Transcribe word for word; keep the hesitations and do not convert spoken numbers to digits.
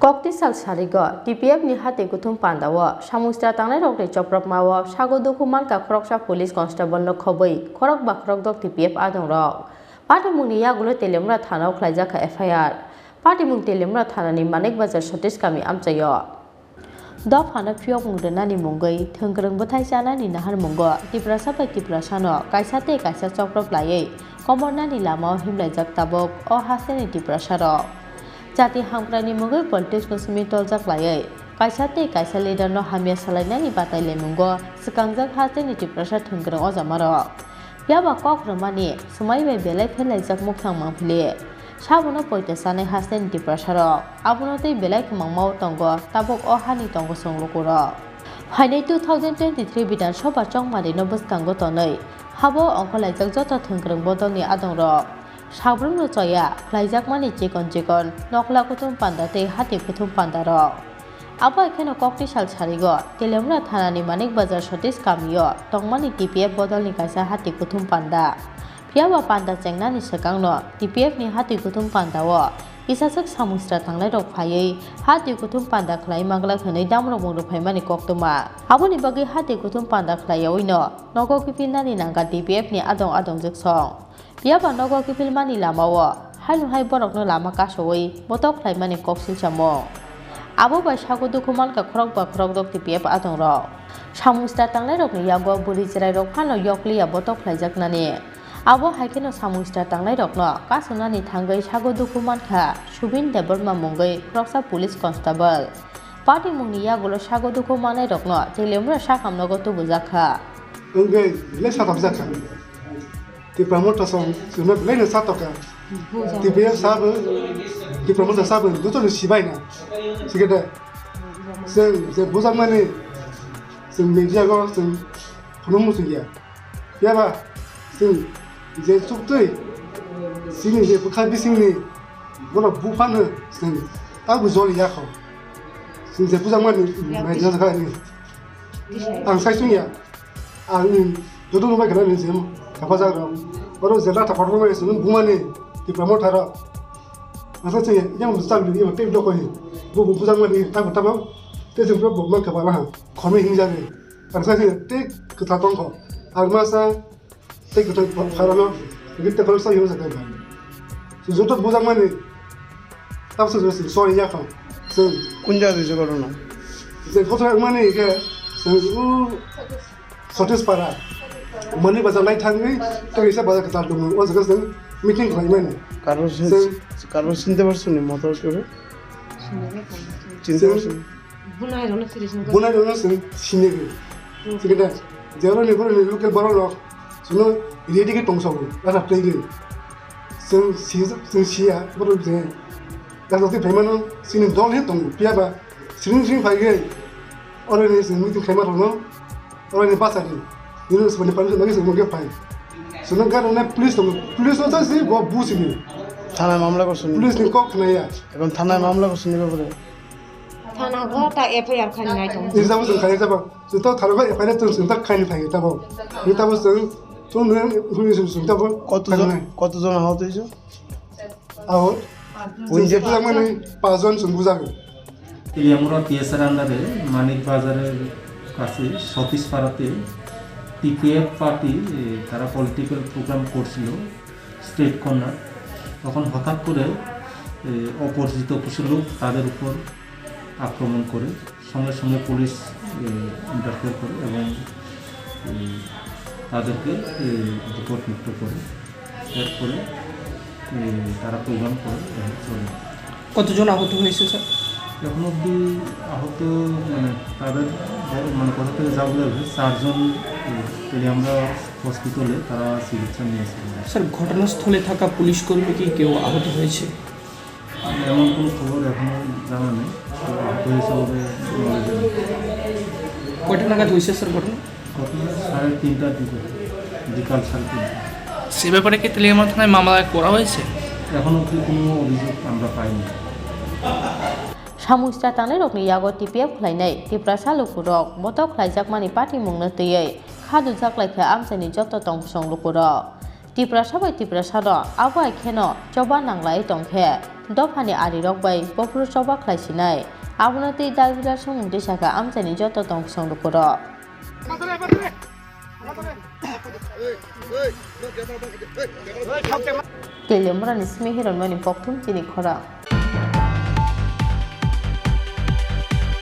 Koktisal sarigo T P F ni hati kuthum pandao samung sitra tangnairokni chopropmao sago dukhu mankha khoroksa police constable no khobwi khorok ba khorokdok T P F adongrok. Patimungni yagulo Teliamura thanao khlaijakha F I R. Patimung Teliamura thanani Manik Bazar Satish kami amchaio. Dophano phiyokmung rwnani mungwi thwngkwrwng bwthai chanani naharmungo Tiprasa bai Tiprasano kaisa tei kaisa choprop laiwi komornani lamao himlaijak tabuk o hasteni Tiprasarok. Jati hamkraini mungwi politics no simi toljak laiwi kaisa tei kaisa leader no hamya salainani batai lemungo swkangjak hasteni Tiprasa thwngkwrwng ojamarok. Phiya ba kok rwmani swmai bai belai phelaijak mukhang mangphili. Sabono poito chanai hasteni Tiprasarok. Abono tei belai kwmangmao tongo tabuk o hani tongo chwng lukurok. Phainai two thousand twenty-three Bidhan Sabha chongmarino bwskango tonwi habo ongkhorlaijak joto thwngkwrwng bodolni adongrok. Sabrumno choya khlaijakmani chikon chikon nokla kuthum panda tei hati kuthum pandarok. Abo hai kheno koktisal sarigo Teliamura thanani Manik Bazar Satish kamio tongmani T P F bodolni kaisa hati kuthum panda. Phiya ba panda chengnani swkangno T P F ni hati kuthum pandao kisaswk samung sitra tangnairok phaiwi hati kuthum panda khlai manglak hwnwi damrokmung rwphaimani koktwma. Aboni bagwi hati kuthum panda khlaiyawi no nogo kiphilnani nangkha T P F ni adong adongjwk song. Phiya ba nogo kiphilmani lamao haino hai borokno lama kasowi botok khlaimani kok silsamung. Abo bai sago dukhu mankha khorok ba khorokdok T P F adongrok. Samung sitra tangnairokni yago bwrwi chwrairok phano yokliya botok khlaijaknani. Abo hai kheno samung sitra tangnairokno kasonani thangwi sago dukhu mankha Subin Debbarma mungwi khoroksa police constable. Patimungni yagulo sago dukhu mannairokno Teliamura sakamnogo tubujakha. Wngwi belai satok jakha. Tipra Motha song chwngno belai no satok kha. Tipra sabo, Tipra Motha sabo joto ni sibai na. Sikete. Chwng je bujakmani chwng media go chwng phunuk muchung ya. Phiya ba chwng je chuktwi chini je bwkha bisingni borok buphano chwng tabo joli ya kho. Chwng je bujakmani media jakha ni. Ang sai chwng ya. Ang joto no bai khna ni sim kapa jak rok. Oro je latha kotor bai sunu bumani Tipra Motha rok. Asa chwng ya yang chak ni yang tei doko hi. Bu bu bujakmani tabo tabo. Tei chwng borok bokma kapa laha. Khormai hingjagwi. Ang sai se tei kwthar tongkho. Ang masa tei kwthar pharano. Git te khorok sai hingjagwi. Joto bujakmani. Tamo se se sorry ya kho. Se kun jaga se korona. Se kotor mani ke se u Satish Para. Mani bazar lai thangwi tei se bazar kwtal dong. O jaga se meeting khlaimani. Karo se karo sinte bar suni motor ke. Sinte bar suni. Bunai rokno siri sini. Bunai rokno sini sini. Sikida. Jero ni boro ni local boro rok. Suno ready ke tong sabu. Asa play ke. Sing si sing si ya boro je. Asa ti phaimano sini dol he tong piya ba. Sini sini phai ke. Oro ni sini meeting khaima rokno. Oro ni basa di. Nino sini pani sini magi sini magi phai. Suno gar na police tong. Police no ta si bo bu sini. Thana mamla ko suni. Police ni kok na ya. Ebong thana mamla ko suni bapore. Thana go ta F I R khainai tong. Ni jabo sung khainai jabo. Sung to tharo go F I R sung sung ta khainai thai jabo. Ni tabo sung to ne huni sung sung tabo. Koto jon, koto jon ahot hoyse? Ahot. Sung je bujak mani pach jon sung bujak. Teliamura P S R under-এ মানিক বাজারের কাছে সতীশ পাড়াতে TPF party, এ, তারা political programme করছিল। Street corner. তখন হঠাৎ করে, এ, অপরিচিত কিছু লোক তাদের উপর আক্রমণ করে। সঙ্গে সঙ্গে পুলিশ, এ, ইন্টারফেয়ার করে এবং, এ, তাদেরকে, এ, বিপদমুক্ত করে। এরপরে, এ, তারা প্রোগ্রাম করে এবং চলে। কতজন আহত হয়েছে, স্যার? এখন অবধি আহত, মানে, তাদের, মানে, কোথা থেকে যা বোঝা যাচ্ছে, চারজন, এ, তেলিয়ামুড়া হসপিটালে তারা চিকিৎসা নিয়েছিলেন। স্যার, ঘটনাস্থলে থাকা পুলিশ কর্মী কি কেউ আহত হয়েছে? এমন কোনো খবর এখনো জানা নেই, কেউ আহত হয়েছে বলে নলেজে নেই। কয়টা নাগাদ হয়েছে, স্যার, ঘটনা? ঘটনা সাড়ে তিনটার দিকে, বিকাল সাড়ে তিনটা। সে ব্যাপারে কি তেলিয়ামুড়া থানায় মামলা করা হয়েছে? এখনো অবধি কোনো অভিযোগ আমরা পাইনি। Samung sitra tangnairokni yago T P F khlainai Tiprasa lukurok botok khlaijakmani patimungno twiwi kha dujak laikha amchaini joto tongkosong lukurok. Tiprasa bai Tiprasano abo hai kheno choba nanglai tongkhe Dophani arirok bai bophuru choba khlai sinai. Abono tei dalbilar songmung tisakha amchaini joto tong kusong lukurok. Teliamurani simi hironmani pokthum chini khorang.